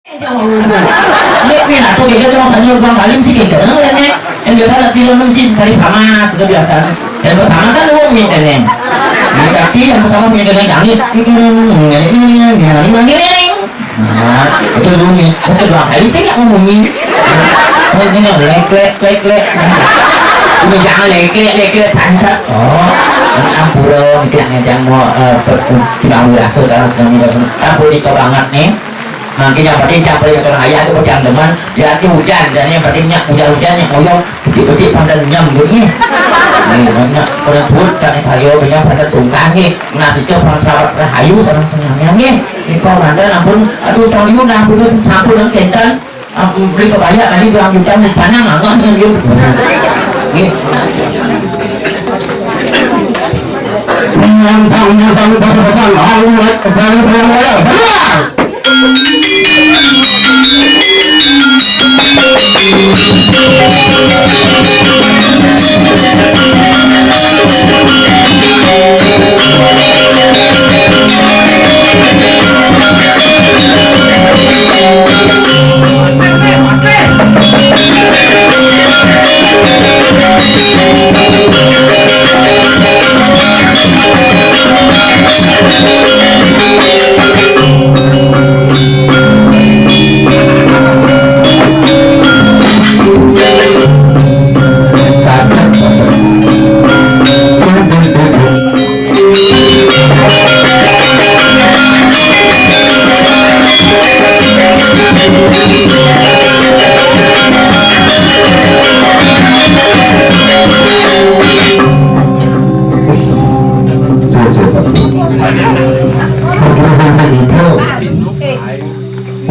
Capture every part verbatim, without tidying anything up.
Jangan ngomong. Ini, ini, nah, tuh, dia cuma tadi orang paling sih, gitu. Nah, ini, yang biasa lah, film sih, sekali sama, itu biasa. Yang pertama kan umum, ya, kan, ya. Ini kaki, yang pertama punya, kan, yang ini, ini, ini, ini, ini, ini. Nah, itu dulu, nih. Itu dua kali, saya nggak ngomongin. Oh, ini, nih, lek, lek, lek, lek. Ini jangan lek, lek, lek, lek, bangsat. Oh, ini ampura, ini yang, yang mau, eh, ber-, tidak mau biasa, sekarang, sekarang, ini, ampun, itu banget, nih. Mangkin yang penting jangan pada orang ayah itu jangan demen. Jangan hujan, dan yang penting nyak hujan-hujan, nyak ngoyong, betik-betik pada nyem gitu nih. Nih, banyak pada tuh, cari kayu, banyak pada tungkang nih. Nasi cok, orang sahabat rahayu, orang senyumnya nih. Ini kau mantan, ampun, aduh, tong yun, ampun, sampun, yang kental. Ampun, beli kebaya, tadi dua juta, nih, sana, nggak, nggak, nggak, gitu. Nih. Menantang, menantang, berdepan, Allah, Akbar, Allah, Akbar.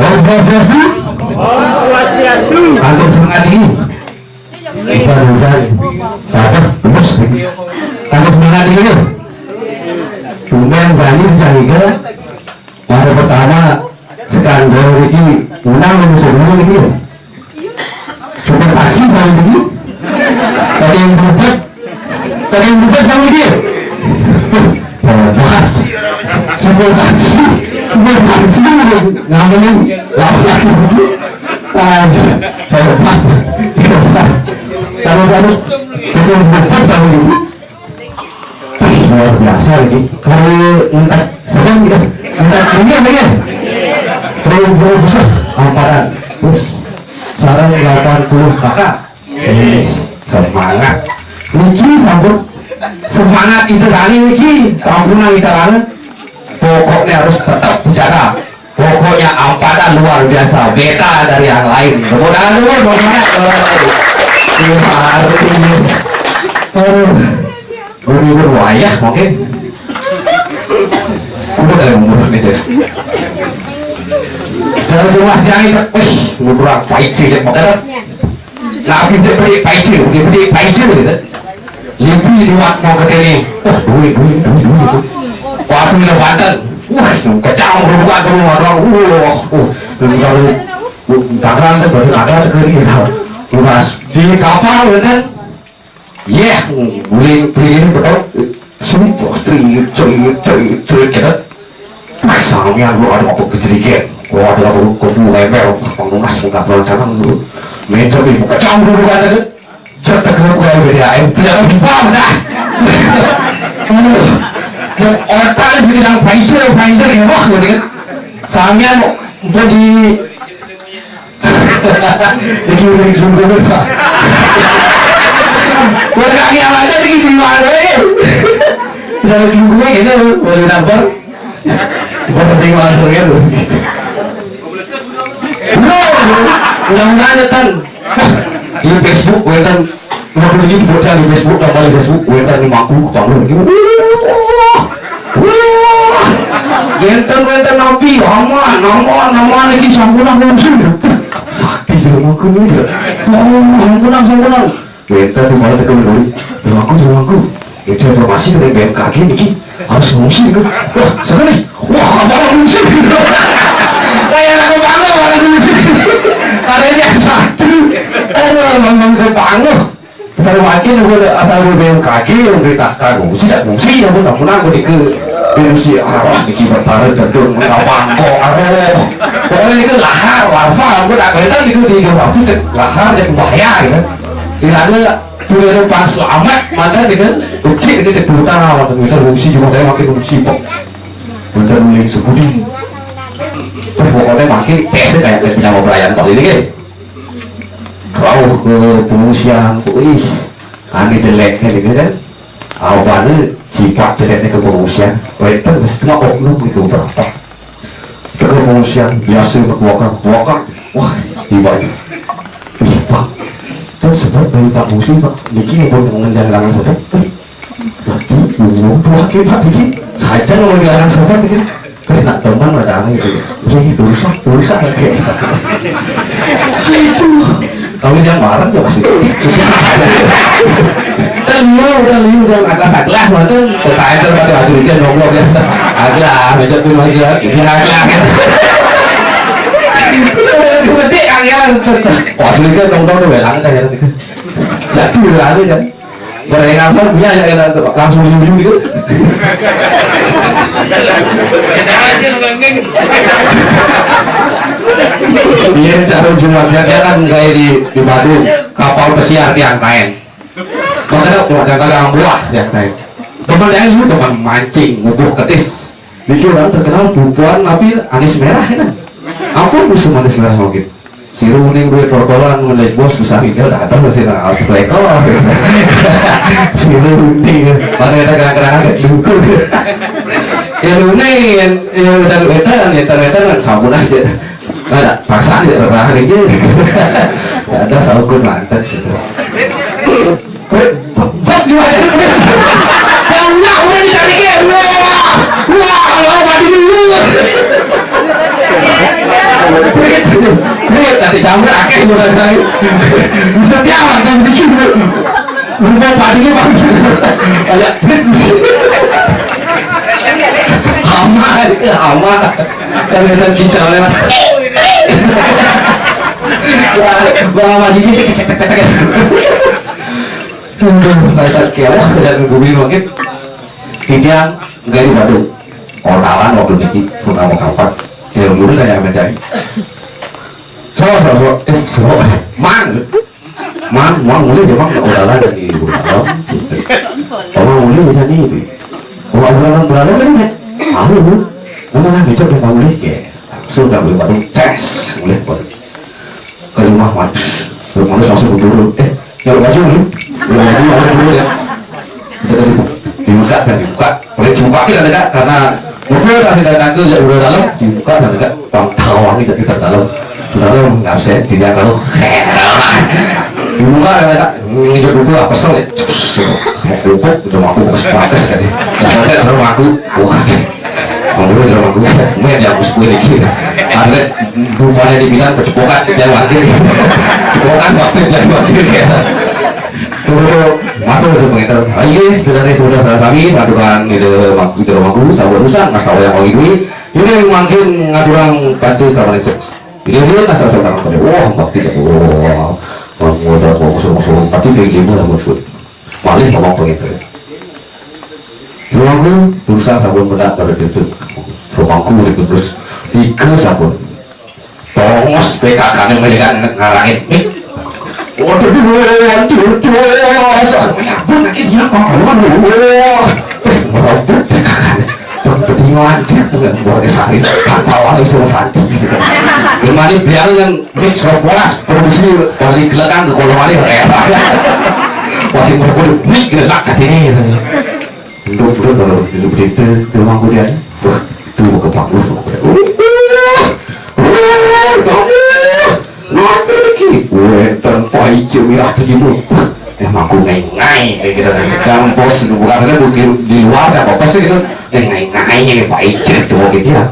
Om Swastiastu. Om Swastiastu. Angkat semangat ini. Kita udah. Sabar, terus. Angkat semangat ini. Tumben berani, bisa juga. Hari pertama, skandal ini, menang, musuh ini. Supir taksi sama ini. Tadi yang berubah, tadi yang berubah sama ini. Hebat. Supir taksi, supir taksi, namanya laki-laki. Ah, hebat, hebat. Kalau, kalau supir berubah sama ini. Luar biasa ini. Kalau minta sedang gitu. Minta ini apa ya? Kalau besar, amparan. Bus. Sarang delapan puluh kakak. Ih, semangat. Niki sampun semangat itu kali niki. Sampun nang caranya. Pokoknya harus tetap dijaga. Pokoknya amparan luar biasa. Beda dari yang lain. Tepuk tangan dulu, semangat. Luar biasa. Aduh. Guru-guru wayah mungkin. Udah kali umur nih deh. Jalan rumah jangan itu, wih, ngurang pahit sih, dia makan. Nah, aku dia beli pahit sih, dia beli pahit sih gitu. Lebih liwat mau ke sini. Wah, duit, duit, duit, duit. Waktu di Banten, wah, kacau, bukan ke rumah orang, wah, wah, dagang tuh, dagang ke ini, luas. Di kapal, ya kan? Yeh, beli, beli ini betul. Sumpah, cerit, cerit, cerit, cerit, gitu. Nah, sampean lu ada apa kejerigen? Gua ada apa kudu level, pangkas enggak pernah canang lu. Meja ibu kacau dulu kan, gitu. Cetek lu gua beda, eh, tidak ada di bawah dah. Aduh. Dan otak lu bilang Pfizer, Pfizer, ya, wah, gitu kan. Sampean mau di Iki udah dijungkung, Pak. Buat kaki yang ada lagi di luar, eh. Udah dijungkung gitu, boleh nabrak. Buat di luar, ya. Bro, mudah-mudahan ya, Tan. Di Facebook, gue, Tan. Waktu ini bocah di Facebook, tambah di Facebook, wénten di mangku, ketemu lagi. Wah, wah. Wénten, wénten nabi, aman, aman, aman, iki sampunang ngungsi. Sakti di mangku ini. Oh, sampunang, sampunang. Wénten di mana tekan dulu? Di mangku, di mangku. Itu informasi dari B M K G niki. Harus ngungsi, gitu. Wah, sana nih. Wah, apa ngungsi? Kayak anak bangga, malah ngungsi. Karena ini satu. Aduh, memang kebangun. Asal wakil, gue udah asal gue B M K G yang beritakan ngungsi, tak ngungsi, ya, gue nggak pernah, gue ke. Fungsi arah niki betara dedun mengabang kok aduh. Pokoknya itu lahar, larva, aku tak kelihatan itu di dalam aku cek lahar, cek bahaya gitu. Tidak ada tuh ada pas selamat, mata gitu. Kecil gitu cek buta, waktu itu fungsi juga ada makin fungsi kok. Bener mulai seguding. Terus pokoknya makin tes kayak punya pelayan kali ini kan. Rauh ke pengungsian, wih, ane jelek kan gitu kan. Awalnya sifat jeleknya ke pengungsian, weten cuma oknum gitu berapa. Ke pengungsian biasa berkuakan, kuakan, wah, tiba ini. Ih, Pak, kan sebab dari Pak Musi, Pak, niki yang pun mengenjang langan sedang. Eh, nanti umum dua kali Pak niki, saja mau dilarang sedang gitu. Kena teman ada aneh gitu. Jadi dosa, dosa lagi. Itu. Kamu yang marah ya masih. Dan lu udah lu udah agak saglas mantu, tetapi terus pada ujungnya nongol ya. Agak, meja pun aja. Ini agak. Gede angel. Wah, ujungnya nongol tuh belang aja. Jadi lari kan. Berenang kan punya ya, ya, langsung liu-liu gitu. Iya, cara Jumat dia kan kayak di di Badung, kapal pesiar tiang kain. Makanya cuma ada kagak buah tiang kain. Teman yang itu teman mancing, ngubuh ketis. Bikin orang terkenal perempuan tapi anis merah ya kan. Apa musuh anis merah mungkin? Si Runing duit rotolan menaik bos besar itu udah ada masih nang harus rekor. Si Runing mana ada kerang-kerang ada dukun. Ya Runing, ya udah wetan, ya wetan kan sabun aja. Ada pasan ya rarah aja. Ada sabun mantan gitu. Bab gimana? Banyak udah dicari ke. Wah, wah, kalau mati dulu. Duit, duit tadi campur akeh mulai dari. Bisa tiap macam bikin. Rumah padinya bagus. Banyak duit. Hama, itu hama. Kan kita kicau ya. Wah, wah, mati. Aduh, dasar kiawak dan gumi makin. Titiang gari Badung. Otalan waktu niki pun nama kapan. Ya, mulai dari Amerika. So, so, so, eh, so, man, man, man, mulai dia mang otalan dari ibu dalam. Orang mulai bisa nih itu. Orang orang berada kan ya. Aku, mana lah bisa kita mulai ya. Sudah mulai Badung, ces, mulai Badung. Ke rumah Mat. Rumah Mat langsung turun. Eh, kalau baju nih, kalau baju mau dulu ya. Kita tadi dibuka dan dibuka. Boleh dibuka kita dekat karena mobil tak ada tangga ya udah dalam dibuka dan dekat. Bang tawang itu kita dalam. Dalam nggak saya tidak tahu. Dibuka dan dekat. Ini juga apa sel ya? Mau pupuk udah mau aku mau sepakas tadi. Sampai rumah aku. Wah. Ngomong udah aku, gue yang aku sepuluh dikit. Ada bukannya dibilang kecepokan, jangan wakil. Kecepokan wakil, jangan wakil. Tuh, tuh, matur udah penginter. Ayo, sudah nih, sudah salah sami, satukan ide mangku, jero mangku, sabar urusan, mas tahu yang lagi duit. Ini yang makin ngaturang panci kapan esok. Ini dia nggak salah sama kamu. Wah, bakti ya. Wah, mau udah mau suruh suruh, tapi dia dia mau buat. Malih ngomong penginter. Rumahku, pulsa sampun benak pada tutup. Rumahku udah terus tiga sampun. Tongos P K K-nya mereka ngarangin. Eh, waduh, waduh, waduh, waduh, apa lagi dia mau keluar? Wah, eh, merobot P K K-nya. Terus petingan, buat sari, kata orang suruh santi. Gimana biar yang mix robolas, produksi dari gelekan ke kolomani, eh, masih merobot, mik gelekan katanya. Nduk, nduk, kalau di berita, di rumah kuliah, wah, itu ke bagus. Wah, iki, wenten paice mirah di timur. Emang aku ngai-ngai, kayak gitu kan. Kampus, bukan ada di, di luar, ada apa sih gitu. Ngai-ngai, paice, tuh gitu ya.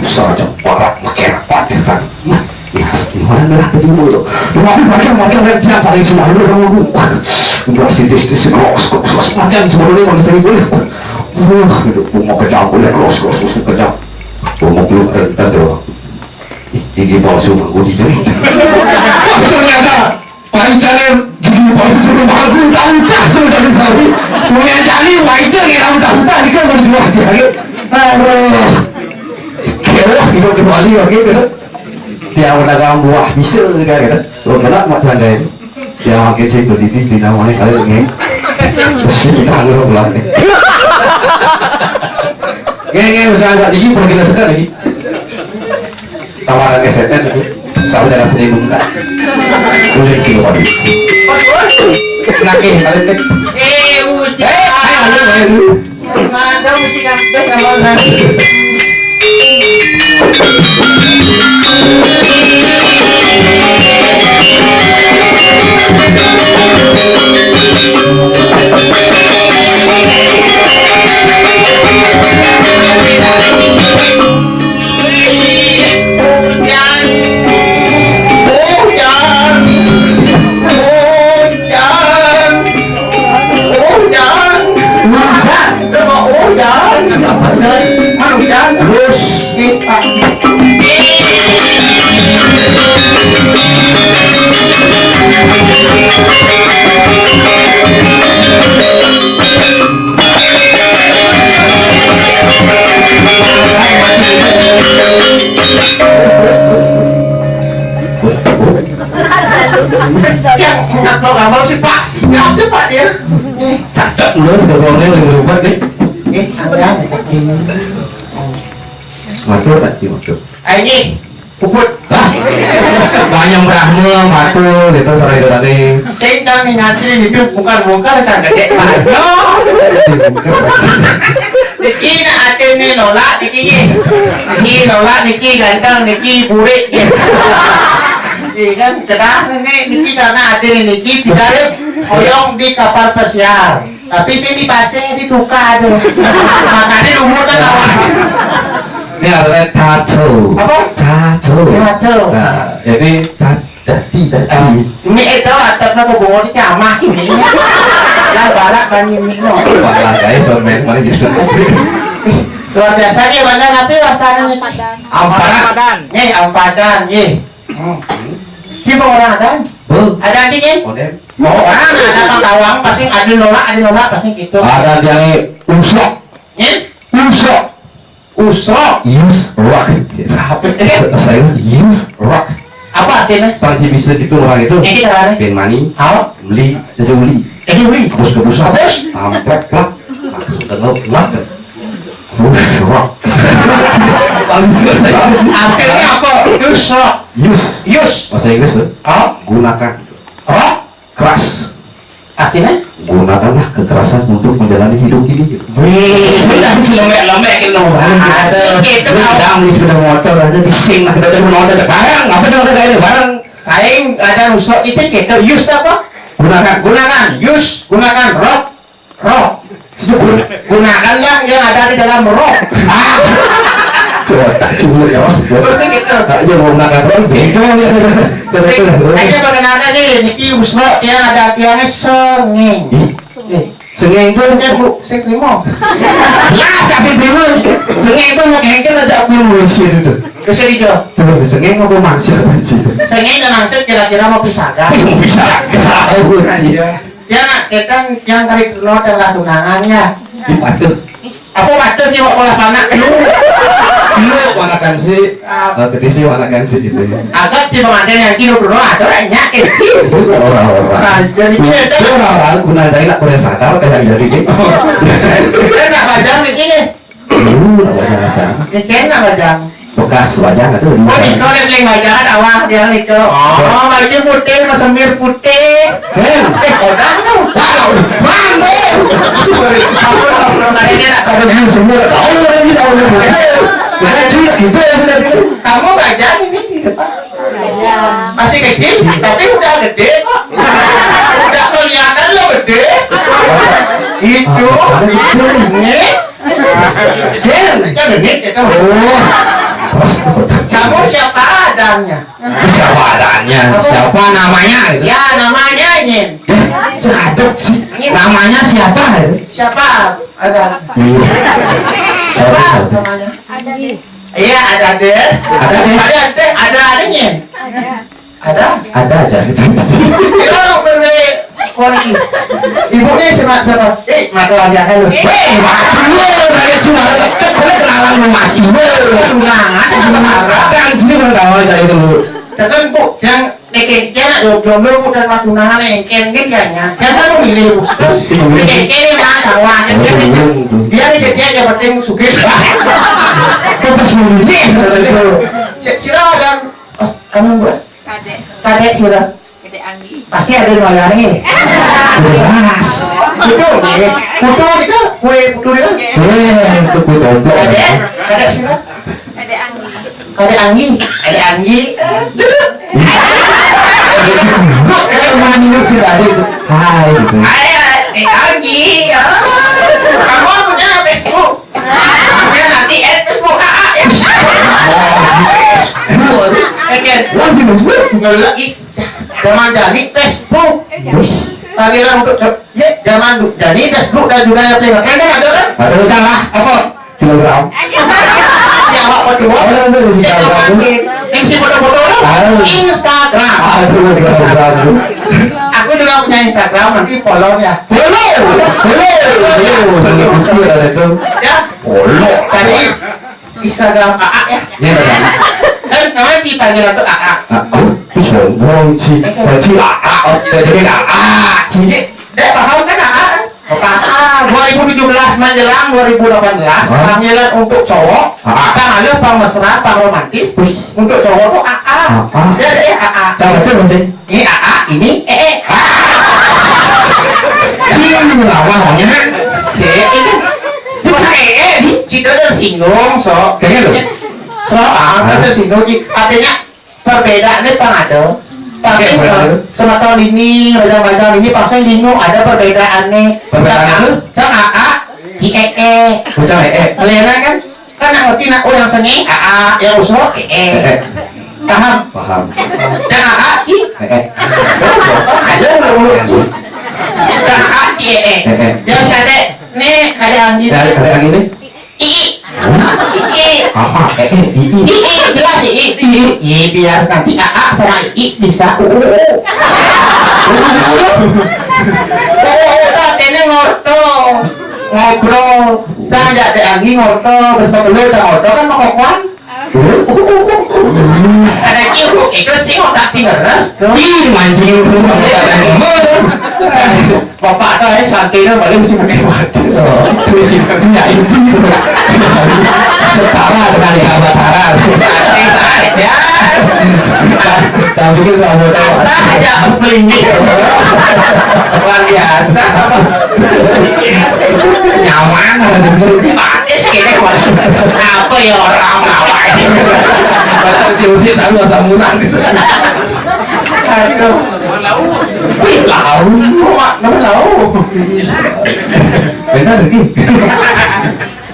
Saja barak makin rapat ya kan. Nah, ya, gimana lah ketemu tuh. Rumah aku makin makin lihat dia paling selalu orang aku. Wah, udah sih tis tis kros kros kros makin sebelumnya mau disebut boleh. Wah, itu mau kejam boleh kros kros kros kejam. Mau belum ada ada tuh. Ih, gigi palsu aku dijahit. Wah, ternyata pancalnya gigi palsu dulu aku tahu dah sudah disebut. Mau nyari pancalnya tahu dah dah di kan berdua dia. Aduh. Kira hidup di Bali, oke, gitu. Tiap pedagang buah bisa juga, gitu. Lo kena mak tandai. Tiap makin situ di T V namanya kali ini. Sini tangan lo pulang nih. Nge, nge, usaha agak dikit, pergi ke sekali. Tawaran S M N itu, saudara seni minta. Boleh sih, Pak. Lagi, kalian nih. Eh, Ujang. Eh, ayo, ayo, ayo. Ada musik apa namanya? Hujan, hujan, hujan, hujan. Hujan. Coba hujan. Hujan. Hujan. Terus. Yang nggak mau, nggak mau sih, Pak. Siap tuh, Pak, dia. Cacat lu, sebenarnya lebih lupa deh. Eh, ada. Matur, Pak Cimo, tuh. Ayo, Puput. Hah? Banyak Brahma, Batu, gitu, saudara tadi. Sing kami ngantri hidup bukan bongkar kan gede. Aduh. Niki nak ate ni nolak niki ni. Niki nolak niki ganteng niki burik ni. Ni kan kedah ni niki karena ate ni niki pisan oyong di kapal pesiar. Tapi sing di pasir ditukar tu. Makanya lumur kan kawan. Ini adalah tato. Apa? Tato. Tato. Nah, jadi ta- dati, dati. Ah, ini itu atapnya kok bongol ni camah sih ni. Yang barat kan ini no. Wah, guys, sound man mana gitu. Luar biasa ni, mana tapi wasana ni. Amparan. Eh, amparan, eh. Hmm. Siapa orang ada? Ada ni ni? Model. Mau orang ada Pak Tawang, pasti ada nolak, ada nolak, pasti gitu. Ada dia ni usok. Eh? Usok. Usok. Use rock. Apa? Saya use rock. Apa artinya? Panci bisa gitu orang itu. Ini kita hari. Pin money. Apa? Beli, jadi uli. Jadi uli. Terus ke pusat. Terus? Tampek lah. Langsung ke laut, lah. Usok. Paling susah saya. Artinya apa? Usok. Use. Use. Bahasa Inggris tuh. Apa? Gunakan. Apa? Keras. Artinya? Gunakanlah kekerasan untuk menjalani hidup ini. Wih, sudah lembek-lembek gitu. Asik gitu, kawan. Dang di sepeda motor aja bising lah, kita motor aja barang, apa nih motor kayak ini barang. Aing ada usok isin gitu, use apa? Gunakan, gunakan, use, gunakan, rock, rock. Gunakanlah yang ada di dalam rock. Ah. Coba tak cuma ya, Mas. Terus gitu. Tak dia mau gunakan rock, bego ya. Aja perkenalkan ni, niki usok yang ada tiangnya sengeng. Ih. Eh, sengeng tu kan bu, sing limo. Lah, tak sing limo. Sengeng tu nak hengkel aja aku yang ngisi tu. Bisa dijawab. Tu sengeng apa maksud sih? Sengeng dan maksud kira-kira mau pisah. Mau pisah. Iya. Ya nak, kita yang kali dulu adalah tunangannya. Di patut. Apa patut sih mau pola panak lu? Lu ponakan sih. Ah. Eh, ketisi ponakan sih gitu ya. Agak sih pengantin yang kilo dulu ada banyak sih. Orang-orang. Nah, jadi kita orang-orang guna dari nak boleh sadar kayak jadi gitu. Kita nak bajang di sini. Lu nak bajang asal. Di sini nak bajang. Bekas bajang itu. Oh, itu dia beli bajang awak dia itu. Oh, baju putih, masemir putih. Eh, kodang tu. Tahu. Mana? Kalau dia nak tahu dia semua tahu lagi tahu dia. Saya juga gitu ya sudah gitu. Kamu bajang ini di depan. Masih kecil, tapi udah gede kok. Udah kelihatan lo gede. Itu, ini. Sen, kan gede kita. Oh. Kamu siapa adanya? Siapa adanya? Siapa namanya gitu? Ya, namanya ini. Itu ada sih. Namanya siapa gitu? Siapa? Ada. Iya. Siapa namanya? Iya, ada deh. Ada deh. Ada deh, ada adanya. Ada? Ada aja gitu. Kita beri Kok iki? Ibunya siapa? Siapa? Eh, mata wajahnya lu. Hei, mati lu, saya cuma kan kalian kenalan sama mati lu. Tunangan, tunangan. Kan sini kan kawan dari itu lu. Tekan, Bu, yang bikin dia nak jomblo, jomblo, Bu, dan tunangan yang kengken dia nya. Siapa lu milih, Bu? Terus bikin kene mah kawan, yang dia, dia jadi aja penting sugih. Kok pas milih, kata itu. Si-, sira ada, pas kamu, Bu? Kadek. Kadek sira. Kadek Anggi. Pasti ada di Malang nih. Jelas. Putu, nih. Putu nih kan? Kue putu nih kan? Eh, itu kue dompet. Kadek, kadek sira. Kadek Anggi. Kadek Anggi. Kadek Anggi. Kadek Anggi. Hai, gitu. Hai, eh, Anggi. Ah. Kamu punya Facebook? Punya nanti add Facebook A A ya. Oke. Langsung Facebook. Ngelak, ih. Zaman jadi Facebook. Panggilan untuk co-, ya, zaman du-, jadi Facebook dan juga yang peringatan kan ada kan? Ada kan lah, apa? Kilogram. Ya, apa tuh? Ada, ada, ada. Siapa pakai? M C foto-foto lu? Tahu. Instagram. Aduh, Instagram. Aku juga punya Instagram, nanti follow ya. Follow, follow, follow, follow, follow. Ya, follow. Tadi Instagram A A ya. Iya, Bang. Kan namanya dipanggil aku A A. Ah, terus? Terus sombong, Ci. Ci A A, oh, jadi A A, Ci. Dek, dek paham kan A A kan? Oh, paham. Dua ribu tujuh belas menjelang dua ribu delapan belas, ah, panggilan untuk cowok, ah, panggilan pang mesra, pang romantis. Wih. Untuk cowok tuh A A. A A. Ya, dek, A A. Cowok tuh masih? Ini A A, ini E E. Cing, apa maunya? Si ini. Cuma E E, di. Cita tersinggung, so. Kayaknya loh. So, ah, tersinggung, Ci. Artinya, perbedaannya pang ada. Pasti, oke, benar. Sama tahun ini, macam-macam ini, pasti dino ada perbedaannya. Perbedaannya? Cang, cang A A, Ci E E. Bukan E E. Melena kan? Kan nak ngerti nak, oh, yang seni, A A, yang usul, E E. E E. Paham? Paham. Yang A A, Ci? E E. Ada, ada, ada. Yang A A, Ci, E E. E E. Yang kadek, nih, ada yang gini. Ada, ada yang gini? I. I. A A, E E, I, I. I, I, jelas, I, I. I, I, biar nanti A A sama I, I bisa. U, U, U. U, U, U, tak, ini ngorto. Ngobrol. Jangan jak dek Anggi ngorto, terus kebetulan udah ngorto kan mau kokoan. Ada kiu, itu sih otak sih ngeres. Ih, mancing terus. Bapak tuh, eh, santai dong, paling mesti pakai wadah. Oh, iya, itu. Setara dengan ya, Batara. Santai saja. Tapi kan nggak mau tahu. Asal aja melingkar. Luar biasa. Nyaman, ada di sini. Manis kayaknya, Bang. Apa ya orang apa ini? Masa ucil-ucil tahu asam urat gitu. Aduh. Wih, lau, Mak. Nama lau? Benar, Ki.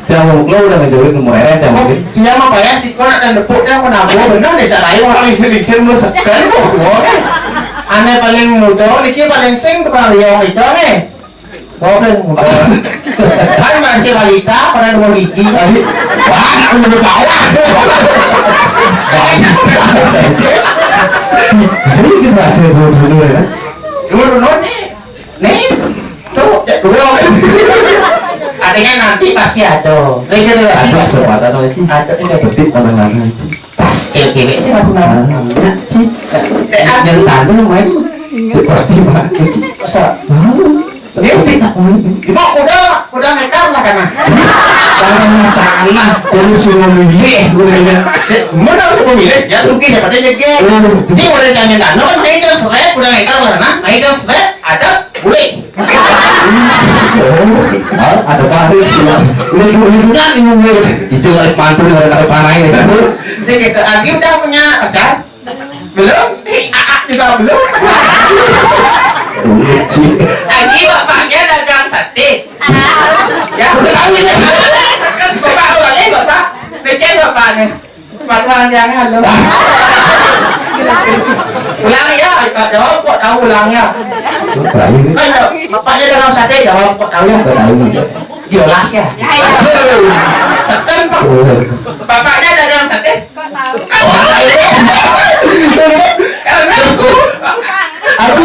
Dia mau, lo udah ngejauhin umur Eren, dia mungkin. Dia mah bayar sih, kok nak dan depuk, dia mau nabung, bener deh, cara orang lingsir-lingsir, lu sekel, kok, gua kan. Aneh paling muda, niki paling sing tukang liong itu, eh. Gua kan muda. Kan masih balita, pernah dua gigi, tadi. Wah, aku udah bawa. Jadi, kita masih dulu, dulu, ya. Dulu, dulu, nih. Nih, tuh, cek dulu. Artinya nanti pasti ada. Lagi ada lagi. Ada kesempatan lagi. Ada, ada. Betik mana-mana itu. Pas cewek-cewek sih aku nama. Mana, mana, Ci? Eh, yang tadi namanya. Itu pasti banget, Ci. Masa? Tahu. Dia betik tak mau itu. Ibu, udah, udah meter lah, karena. Tanah, tanah, polisi memilih, gue bilang. Se-, mana harus memilih? Ya, sugih, ya, katanya, Ci. Hmm. Ci, udah jangan tanah, kan, ayo, seret, udah meter lah, karena. Ayo, seret, ada, boleh. Oh, ah, ada baru sih, Mas. Libu-libunan ini, Mir. Itu ada pantun, ada kata panai, gitu. Saya kata, Agi udah punya pacar? Belum? Aa juga belum? Belum, Ci. Agi bapaknya dagang sate. Ya, bukan, Ci. Bapak boleh, Bapak? Becek bapaknya. Pak Tuan, jangan, loh. Ulang ya, Pak, jawab kok tahu ulang ya. Terakhir. Ayo, bapaknya dagang sate, jawab kok tahu ya. Kok tahu nih? Jelas ya. Seken, Pak. Oh. Bapaknya dagang sate. Kok tahu? Karena aku. Aku.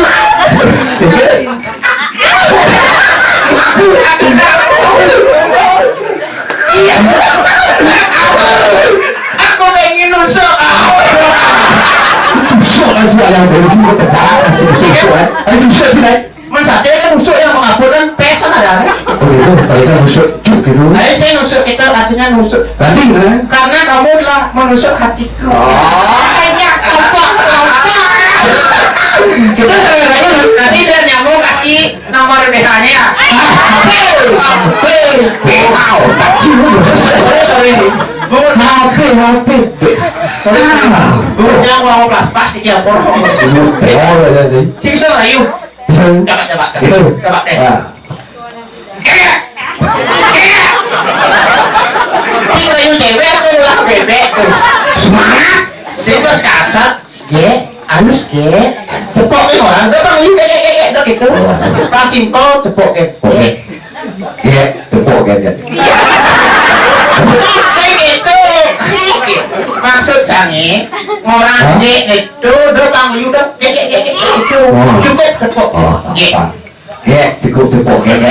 Tusuk aja yang beli di penjara, masih tusuk, eh. Ayo, tusuk sini. Mén saté kan tusuk yang mengaburkan pesan ada. Oh, itu, kalau itu tusuk, cuk, gitu. Saya, saya nusuk itu artinya nusuk. Berarti, eh? Karena kamu telah menusuk hatiku. Oh. Makanya apa, apa? Kita sama-sama nanti dia nyambung kasih nomor B H-nya ya. Sorry, sorry. H P, H P. Sorry. Ah. Yang mau pas-pas iki apa? Oh, ya, ya. Cik bisa rayu. Bisa. Coba, coba, coba. Itu. Coba tes. Ah. Gek. Gek. Cik rayu cewek apa ulah bebek tuh? Semangat. Sing pas kasat. Gé, halus gé. Cepoké orang, udah Bang Yu, gé, gé, gé, gé, udah gitu. Oh. Pas simpel, cepoké. Oke. Gé, cepoké, gé. Sing itu. Maksud jange, orang Hah? Gé itu, udah Bang Yu, udah gé, gé, gé, gé, gitu. Oh. Cukup cepok. Oh, gé. Apa? Gé, cukup cepok, gé, gé.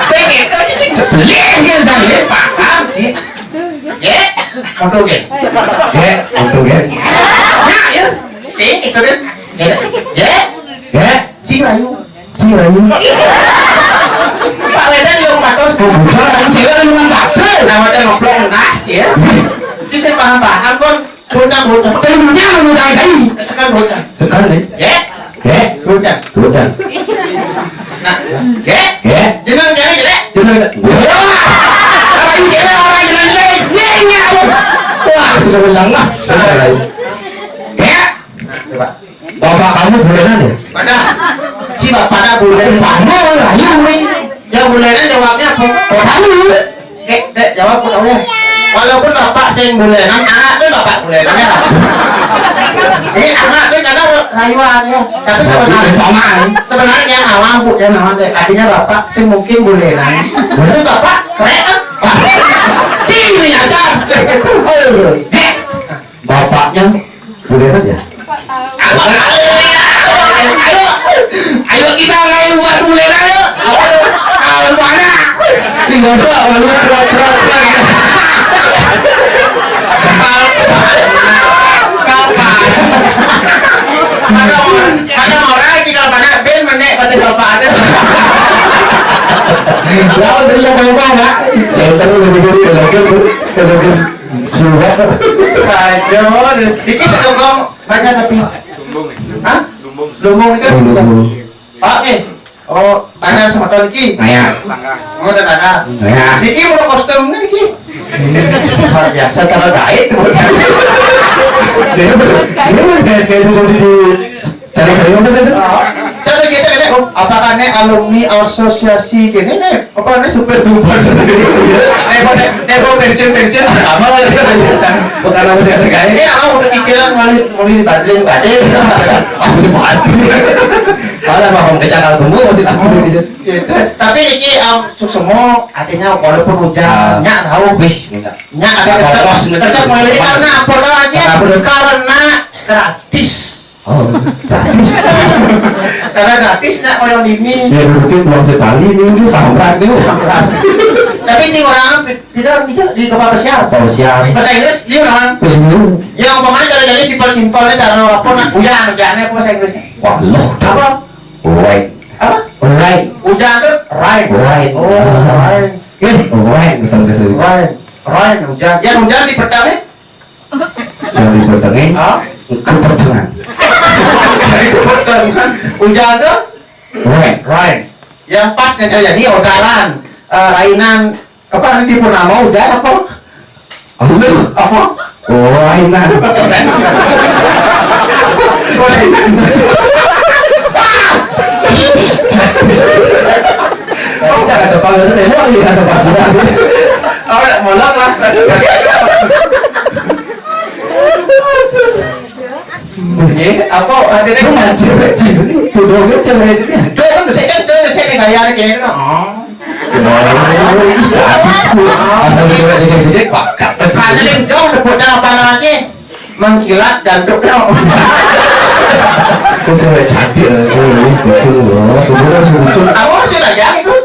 Sing itu aja sing jeblé, gé, jange, paham, sih. Gé, foto gé. Gé, foto gé. Ya, ya. Sing itu kan. Gé, gé. Gé, Cirayu. Cirayu. Pak Wedan yang patos. Oh, bukan, aku cewek yang ngomong patos. Nama dia ngobrol nas, ya. Cus paham-paham, kon. Bocah, bocah. Saya punya, bocah, tadi. Sekarang bocah. Sekarang, nih. Gé. Gé. Bocah. Bocah. Nah, gé. Gé. Jeneng dia gé. Jeneng dia. Wah. Orang ini orang yang jelek. Wah, sudah bilang lah. Sudah. Gé. Nah, coba. Bapak kamu bulenan ya? Pada. Si bapaknya bulenan. Mana orang lain, nih? Yang bulenan jawabnya apa? Kok tahu? Dek, dek, jawab, aku tahu ya. Walaupun bapak sing bulenan, anak tuh bapak bulenan ya. Ini anak tuh karena rayuan ya. Tapi sebenarnya, sebenarnya yang awam, Bu, yang awam deh. Artinya bapak sing mungkin bulenan. Tapi bapak keren kan? Ciri aja. Dek. Bapaknya bulenan ya? Ayo, ayo kita main buat bulenan yuk. Kalau mana? Tinggal dua, lalu berat-berat. Kapan? Ada orang, ada orang tinggal mana? Ben menek pada bapak ada. Lalu dari yang mau mana? Saya tahu lebih dulu kalau gitu, kalau gitu. Sudah. Saja. Iki sedengkong banyak tapi. Hah? Lumbung itu. Lumbung. Oke. Oh, tanya sama Tuan iki. Tanya. Oh, udah tanya. Tanya. Iki mau kostum iki. Luar biasa cara gaib. Dia dia dia dia dia Cara saya udah ada. Cara kita kene, oh, apa kene alumni asosiasi kene nih? Apa nih supir Uber? Nih, nih, nih, pensiun, pensiun, apa lagi? Bukan apa sih, kayak ini, ah, udah cicilan, mulai, mulai dibantu, dibantu. Ah, dibantu. Salah, paham, kecakal tunggu, masih takut gitu. Gitu. Tapi iki, um, suksema, artinya walaupun hujan, Ah. Nyak tahu, bih. Nggak. Nyak ada Nggak tetap, lolos, nggak tetap tetap. Mengalami karena apa lagi? Karena apa? Karena gratis. Oh, gratis. Karena gratis, nak, koyo ini. Ya, mungkin uang sekali ini, ini sambat nih. Sambat. Tapi ini orang pi-, pindah di, di kepala siapa? Kepala siapa? Bahasa Inggris, dia orang. Ini. Ya, umpamanya kalau jadi simpel-simpel, ya, cara apa, nak, uyan, uyannya apa bahasa Inggrisnya? Wah, lo. Apa? Rain. Apa? Rain. Hujan tuh? Rain. Rain. Oh, rain. Eh, rain, bisa, bisa. Rain. Rain, hujan. Ya, hujan di pertama. Dari petengin, Hah? Kepertengan. Dari kepertengan. Hujan tuh? Rain. Rain. Yang pas nggak jadi odalan, eh, rainan, apa, di Purnama hujan apa? Aduh. Apa? Oh, rainan. Oh, ada apa? Ada apa? Ada apa? Oh, molok lah. Nggih, apa artine? Lu ngaji, ngaji. Bodoh, cewek ini. Tuh kan bisa kan, tuh bisa nih gaya nih, kayaknya. Oh. Asal cewek dikit-dikit, bakat. Saling dong, bocah apa namanya? Mengkilat dan dok dong. Kok cewek cantik, eh, betul loh. Betul, betul. Aku masih belajar itu.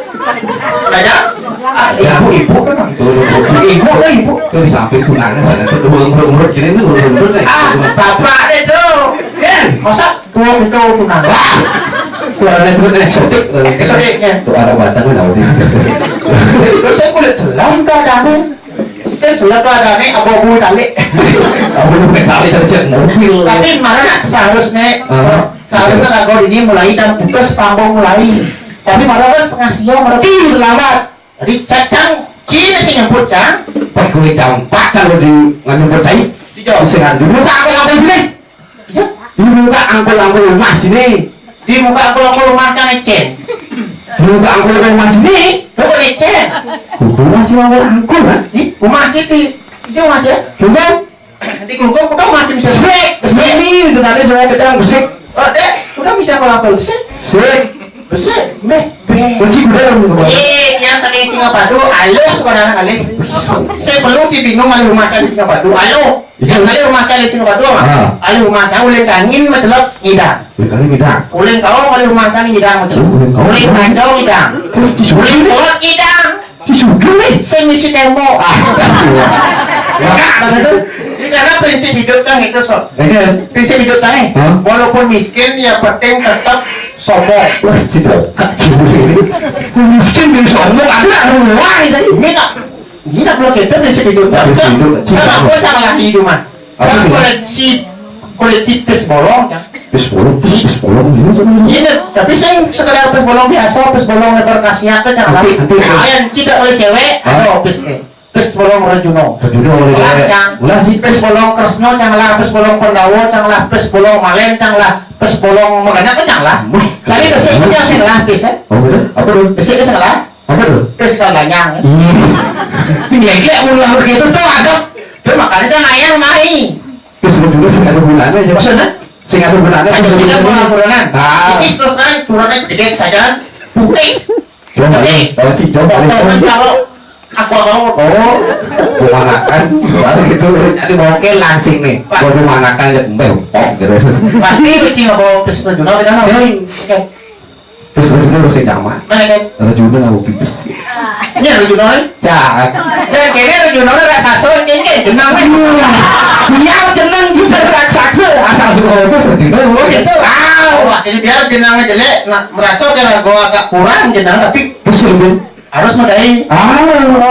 Belajar? Ah, ibu-ibu kan. Tuh, tuh, tuh. Ibu lah, ibu. Tuh di samping tunangan sana tuh, dua urut-urut gini tuh, urut-urut nih. Ah, bapak deh tuh. Kan, masa dua pintu tunangan? Wah, tuh ada tuh eksotik tuh. Eksotik, ya. Tuh ada batang mana, Udi? Terus saya kulit selam tuh ada anu. Saya selam tuh ada nih, abu-abu tali. Abu-abu tali, terjat mobil. Tapi malah seharusnya, ah, seharusnya lagu ini mulai dan putus panggung mulai. Tapi malah kan setengah siang, malah ih, lambat. Jadi, cacang, Cina sih nyebut, Cang. Pas gue jam empat kalau di nggak nyebut saya. Iya. Bisa nggak dulu tak aku lampu sini? Iya. Dulu tak angkul lampu rumah sini. Di muka aku lampu rumah kan ecen. Dulu tak angkul rumah sini. Lo kan ecen. Rumah sih angkul angkul kan? Di rumah kita. Itu mas ya. Bukan? Di kelompok udah macam sih. Besik, besik. Ini itu tadi saya tekan besik. Oh, deh, udah bisa kalau apa besik? Besik. Besik, beh, beh. Kunci gudang. Eh, yang saking Singapadu, alus pada anak kali. Saya perlu sih bingung alih rumah kali Singapadu. Alo, yang kali rumah kali Singapadu, ah, alih rumah kau uling kangin, matelok ngidang. Uling kangin ngidang. Uling kau alih rumah kangin ngidang, matelok. Uling kau. Uling kacau ngidang. Uling kolot ngidang. Sugih nih. Sing ngisi tembok. Ah, enggak, kata tuh. Ini karena prinsip hidup kan itu, so. Iya. Prinsip hidup kan, eh. Hah? Walaupun miskin, ya penting tetap sombong. Wah, tidak. Kak Cibuli ini. Miskin dan sombong, ada rumah ini. Ini tak, ini tak perlu kita prinsip hidup. Prinsip hidup, cinta. Coba gue sama lagi hidup, man. Apa sih? Koleksi, koleksi pis bolong, ya. Pis bolong, pis, pis bolong, ini tuh. Ini, tapi saya sekedar pis bolong biasa, pis bolong lebar kasihan tuh, jangan. Nanti, nanti, nanti. Yang tidak oleh cewek, hah? Ada pis nih. Pis bolong Rejuno. Rejuno oleh cewek. Ulah, Cang. Ulah, Ci. Pis bolong Kresno, jangan lah. Pis bolong Pandawa, jangan lah. Pis bolong Malen, jangan lah. Pis bolong Magana, apa, jangan lah. Wih. Tapi besik itu yang sing lah, pis, ya. Oh, gitu? Apa tuh? Besik itu sing lah. Apa tuh? Pis kandanyang. Iya. Ini kayak mulai begitu tuh, ada. Tuh, makanya kan ayah mai. Terus sebetulnya sing ada gunanya aja. Maksudnya? Sing ada gunanya. Ada tidak pengangguran. Ah. Ini terus terang, ukurannya gede saja. Putih. Coba, putih. Coba sih, coba. Foto kan kalau aku mau. Oh, pemanakan. Baru gitu. Jadi mau ke langsing nih. Pak. Gua pemanakan ya, mbak. Oh, gitu. Pasti kucing apa pis Rejuno, kita tahu. Oke. Terus Rejuno harus sama. Mana kan? Rejuno nggak mau pipis. Ini Rejuno, eh? Ya. Ya, kayaknya Rejuno ada raksasa, kayaknya jenang, eh. Iya, jenang juga raksasa. Asal suka itu Rejuno. Oh, gitu. Ah, wah, jadi biar jenangnya jelek, nah, merasa kayak gua agak kurang jenang, tapi terus Rejuno harus megai. Ah,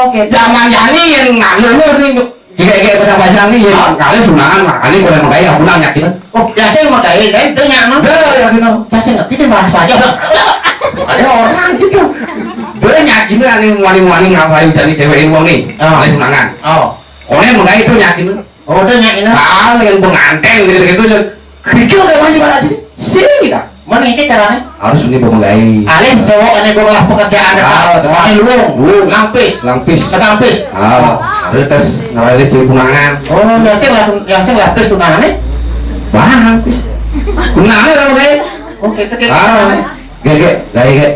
oke. Zaman ini yang ngalur nih. Kayak, kayak pada pacaran nih, ya, kalian tunangan, makanya boleh menggawe, aku nanya gitu. Oh, biasa yang menggawe, kan? Dia nyaman. Dia, ya, gitu. Biasa nggak gitu, bahasa aja. Ada orang gitu. Dia nyakitin ane wani-wani ngapain jadi cewek wong nih. Ah. Kalian tunangan. Oh. Kowe menggawe itu nyakitin. Oh, dia nyakitin. Ah, yang pengantin gitu-gitu, ya. Kerikil gak maju malah sih. Sini kita. Mana ini caranya? Harus ini pemenggai. Alih cowok ini gua lah pekerjaan. Ah, ada. Ini lu. Lu. Lampis. Lampis. Ketampis. Ah, ada tes ngalih di punangan. Oh, yang sing lah, yang sing lah pis tunangan nih. Wah, lampis. Punangan orang kayak. Oke, oke. Ah, gak, gak, gak, gak.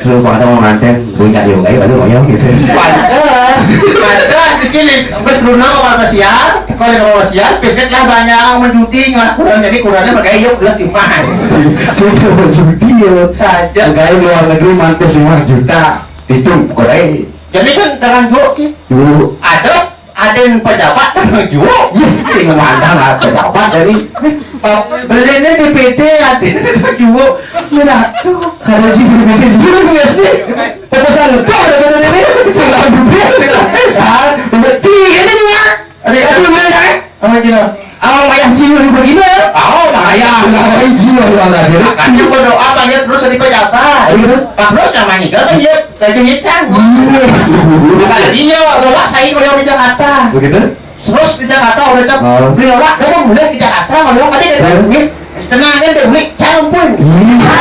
Suruh pada mau nganten, punya dia, gak, baru mau gitu. Pantes, pantes, begini. Wes Bruno kepala sial, kalau kepala sial, bisnis lah banyak menjudi, ngelah kurang, jadi kurangnya pakai yuk, plus iman. Sudah menjudi ya. Saja. Pakai luar negeri mantis lima juta, itu kurang. Jadi kan dengan gua, Ki. Dulu. Ada, ada yang pejabat kan juga. Iya, sing mantan lah pejabat jadi. Belinya D P D, artinya juga. Sudah tuh. Karena si D P D juga, S D. Pepesan ngetok daripada ini. Sing lawan duit, sing lawan. Ah, udah cing, ini semua. Ada kasih mana, eh? Apa gini? Awang wayah cium begini. Oh, wayah, wayah cium, wayah cium. Makanya berdoa banyak terus di pejabat. Oh, gitu? Pak Bros namanya juga kan dia gaji hitam. Iya. Makanya dia, lola saya kalau di Jakarta. Begitu? Terus di Jakarta udah cak, oh, beli lola, kamu mulai di Jakarta, kalau ada kan? Iya. Tenang kan, dia beli, campur. Iya.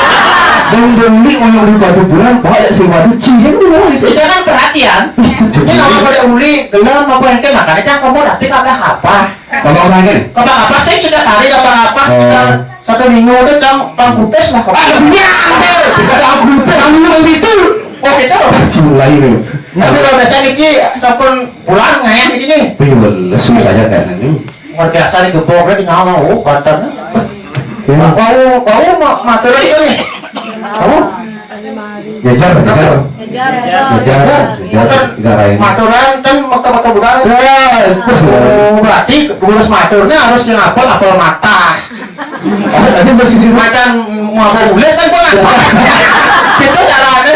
Dan beli orang di batu bulan, banyak sih, waduh, cium dulu. Itu kan perhatian. Itu jadi. Ini kalau pada uli, gelem apa yang kena, makanya kan kamu tapi nggak apa-apa. Apa orang ini? Apa-apa, saya sudah tarik apa-apa, oh, sekitar satu minggu itu, Cang, Bang Kutes lah. Ah, iya, ada. Bang Kutes, Bang Kutes itu. Oh, gitu. Mulai ini. Tapi kalau biasa niki sampun pulang ngayah niki nih. Iya, lesu saja kan ini. Luar biasa nih, geboknya di nyala, oh, banten. Ya. Bau, bau ma-, matur itu nih. Bau? Jajar, jajar. Negara, negara, negara ini. Maturan kan mata-mata budaya. Ya, terus. Oh, berarti harus maturnya harus yang apel, apel mata. Macan mau kulit kan pernah. Itu caranya.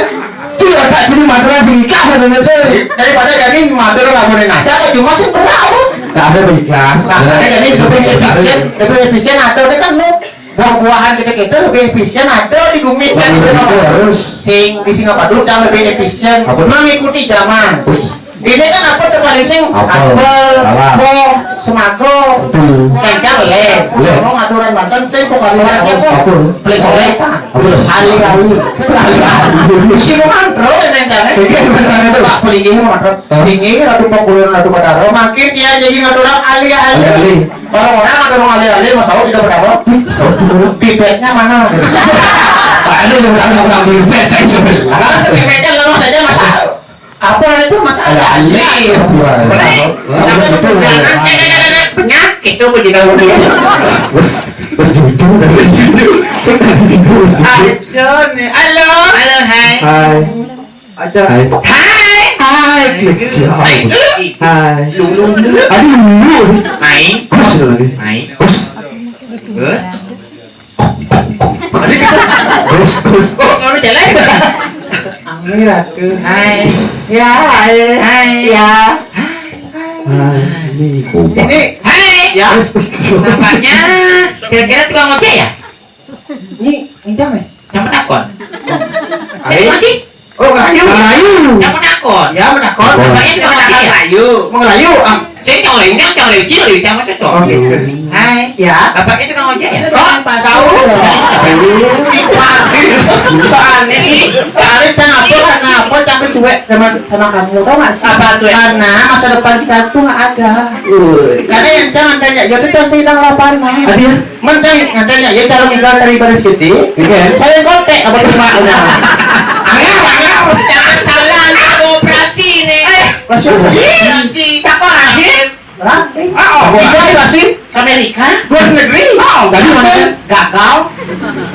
Cuy, tak jadi maturan singkat sebenarnya, cuy. Daripada jadi matur nggak boleh nasi, apa cuma sih pernah, Bu? Nggak ada, ikhlas. Makanya jadi lebih efisien, lebih efisien atau dia kan, Bu, buah-buahan kita, kita lebih efisien atau di bumi kan. Lebih efisien, harus. Sing di Singapura dulu kan lebih efisien, apa? Mengikuti zaman. Ini kan apa tuh paling sing? Apel, apel, salah. Ko, semago, betul. Kencang, lé. Lé. Ngomong aturan Banten, sing pokoknya apa? Apa? Paling soleh, Pak. Apa tuh? Ali-ali. Ali-ali. Si mau mantro, ya, kencang, ya. Iya, bener, bener. Pak, paling gini mau mantro. Hah? Tinggi, Ratu Pangulun, Ratu Batara. Makin dia jadi ngaturan ali-ali. Ali-ali. Kalau orang ngaturan ali-ali, Mas Saud tidak berapa? Bibetnya mana? Ada yang berapa, berapa bibet, saya juga. Kalau bibetnya lemas aja, Mas Saud. Apa itu, Mas? Ada ahli. Benar. Kenapa itu betul, benar? Penyakit itu begitu. Bos, bos jujur, bos jujur. Saya tadi gitu, bos jujur. Aduh, nih. Halo. Halo, hai. Hai. Aja. Hai. Hai. Hai. Hai. Hai. Lu, lu, lu. Aduh, lu. Hai. Bos lagi. Hai. Bos. Bos. Terus, terus. Oh, kamu jalan? Amir, aku. Hai. Ya, hai. Hai. Ya. Hai, ini. Ini. Hai. Ya. Terus, terus. Nampaknya kira-kira tukang ojek ya? Ini, ini apa? Sama takon. Hai. Saya ojek. Oh, ngelayu. Ngelayu. Yang menakon. Ya, menakon. Bapaknya juga ngelayu. Ngelayu. Ngelayu. Ah. Saya cang ngelayu, cang ngelayu, cang ngelayu, cang ngelayu, cang. Oh, gitu. Hai. Ya. Bapaknya tukang ojek ya? Oh, Pak Saul. Soalnya, soalnya kan apa, karena apa, cang cuek sama, sama kamu, tau nggak sih? Apa cuek? Karena masa depan kita tuh nggak ada. Woi. Karena yang jangan tanya, ya kita sedang lapar, Mas. Ada ya? Mencari, katanya, ya, kalau kita dari baris gede, iya. Saya kontak apa cuma udah. Angel, angel, jangan salah, angel operasi nih. Eh, masih operasi. Operasi, siapa lahir? Hah? Ah, oh, kita operasi. Amerika? Luar negeri? Oh, tadi mana? Gagal.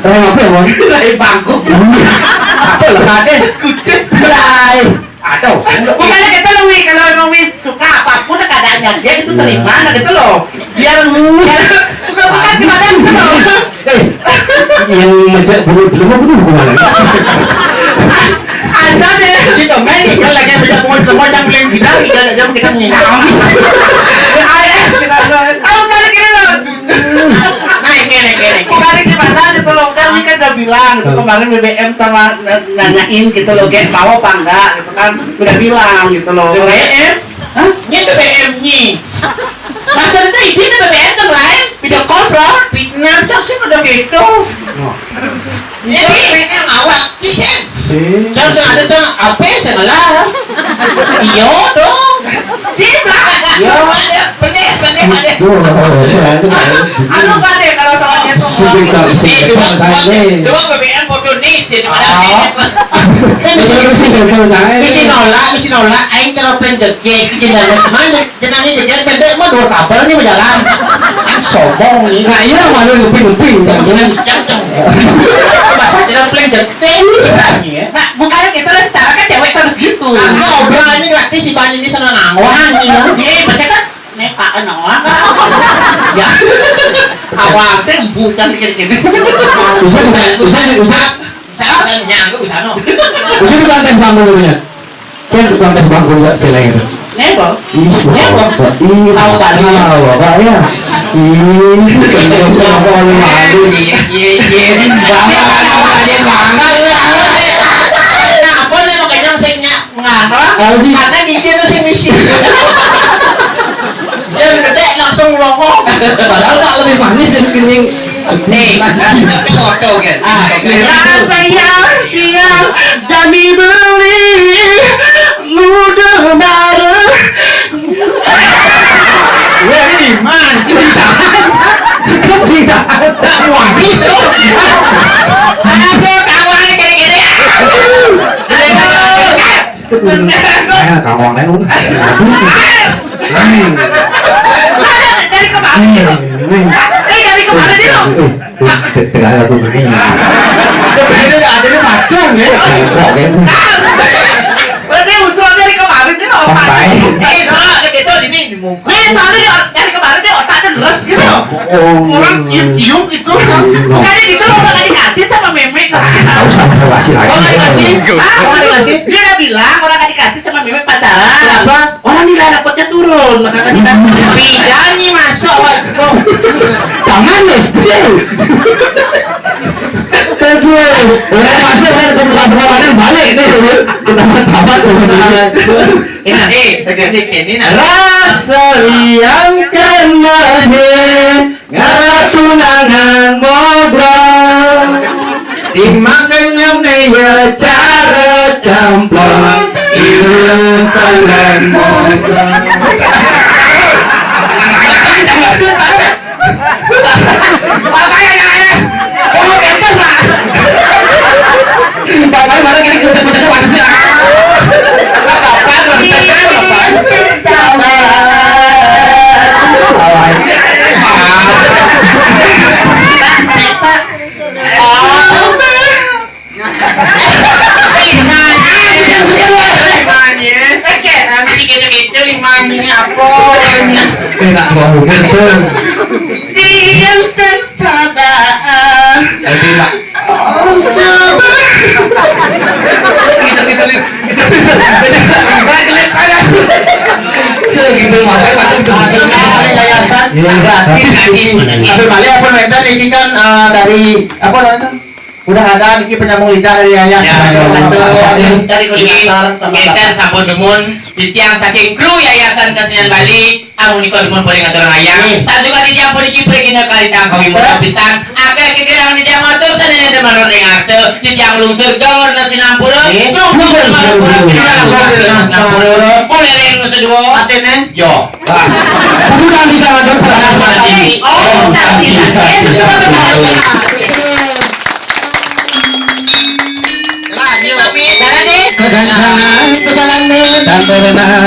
Orang apa ya, Bang? Dari Bangkok. Apa lah, Raden? Kucing. Mulai. Atau bukannya kita lebih, kalau emang wis suka apapun keadaannya dia itu terima, nah gitu loh. Biar, biar bukan, bukan gimana gitu loh. Eh, yang macam bulu jelema itu bukan mana? Ada deh. Kita main, kita lagi macam bulu jelema yang paling kita, kita aja kita nginam. Alias kita, tahu kan, kita loh. Naik, naik, naik. Bukan gimana gitu loh, kan ini kan udah bilang gitu, kemarin B B M sama nanyain gitu loh, kayak mau apa enggak gitu kan, udah bilang gitu loh. B B M? Hah? Ini B B M nih. Maksudnya ini B B M yang lain, video call, bro. Fitnah, cok sih udah gitu. Ini B B M awak, sih, Jen. Jangan ada tuh, apa yang saya malah? Iya dong. Sih, bro. Ya. Ada, boleh, boleh, boleh. Duh, nggak tahu ya, saya itu nggak tahu. Anu, Pak, deh, kalau soalnya tuh, Sebentar, eh, sebentar, coba, saya coba, ini. Coba B B M foto nih, sih, mana? Ah. Ini sebentar, sebentar, saya ini. Misi nolak, misi nolak, aing terus plan jegeg, sih, jenenge. Mana jenenge jegeg, pendek mah dua kabel nih berjalan. Aing sombong nih. Nah, iya, malu nguping-nguping, jangan, jangan. Masa jalan plan jegeg, ini berani ya. Nah, bukannya kita udah setara kan cewek harus gitu. Nah, ngobrol aja gratis, si Bani ini seneng nganggur, anjing, ya. Iya, baca kan? Nek, Pak, kenal apa? Ya. Awal teh bukan dikit-dikit. Udah, udah, udah, udah. Saya kan nyangkut di sana. Udah, udah, tes bangku dulunya. Kan tukang tes bangku ya, pilih itu. Nembok? Ih, Nembok? Bapak, ih, tahu Bali? Tahu, Bapak, ya. Ih, kenapa malu-malu? Iya, iya, iya. Bapak, Bapak, dia bangga. Nah, apa nih makanya saya Ngapa? Tahu sih. Karena gigi itu sih misi. Yang gede langsung melongo. Padahal Pak lebih manis dari piring. Nih, kita foto kan. Ah, iya. Ya, saya tinggal jadi beli muda baru. Wah, ini mana? Cerita. Cerita. Tak mau habis tuh. Aduh, kamu ada gede-gede. Aduh. Nah, kamu online, um. Dari kemarin. Eh, dari kemarin dia loh. Eh, eh, tengah aku begini. Ada, ada, ada patung ya. Bengkok ya. Sampai. Eh, salah, ada gitu, ini, ini mau. Nih, soalnya di, dari kemarin dia otaknya leres gitu. Oh. Orang cium-cium gitu. Bukannya gitu loh, bakal dikasih sama Memek. Tahu sama saya kasih lagi. Oh, nggak dikasih? Ah, nggak dikasih? Dia udah bilang, orang nggak dikasih sama Memek pacaran. Kenapa? Orang nilai rapotnya turun, makanya kita. Tidak nih, masuk. Tangan nih, spill. Aduh, orang masuk kan ke tempat sekolah, balik nih. Kita sabar tuh. Ini, eh, ini, ini, nah. Rasa liang kena he, ngala tunangan moga. Dimakan nyamne ya cara campur. Iya, tangan moga. Bapak ya, ya, ya. Oh, kempes, Pak. Bapak malah gini, kerja-kerja panas nih. Ah. Bapak, Bapak. Sabar. Oh. Limanya, limanya. Oke, nanti kita itu limanya ini apa? Enak banget tuh. Diam sabar. Jadi, Pak. Oh, sabar. Kita, kita, kita, kita, kita, kita, kita, gitu, makanya, Pak. Ada yayasan. Iya, gratis. Tapi balik apa, Medan, ini kan, eh, dari, apa namanya? Udah ada niki penyambung lidah dari Yayah. Ya, betul. Dari koordinator sama kita sampun demun, titiang saking kru Yayasan Kesenian Bali, amun niko demun paling atur ayah. Saat juga titiang puniki prigina kalitang kami mudah pisan. Akeh titiang titiang matur senene demen ring asa, titiang lungsur gawurna sinampura. Lungsur sinampura, kita lungsur sinampura. Mulai ring nusa dua. Atene? Yo. Bukan di tangan dokter. Oh, sakti. Segala-galanya, segala-galanya, tanpa benar.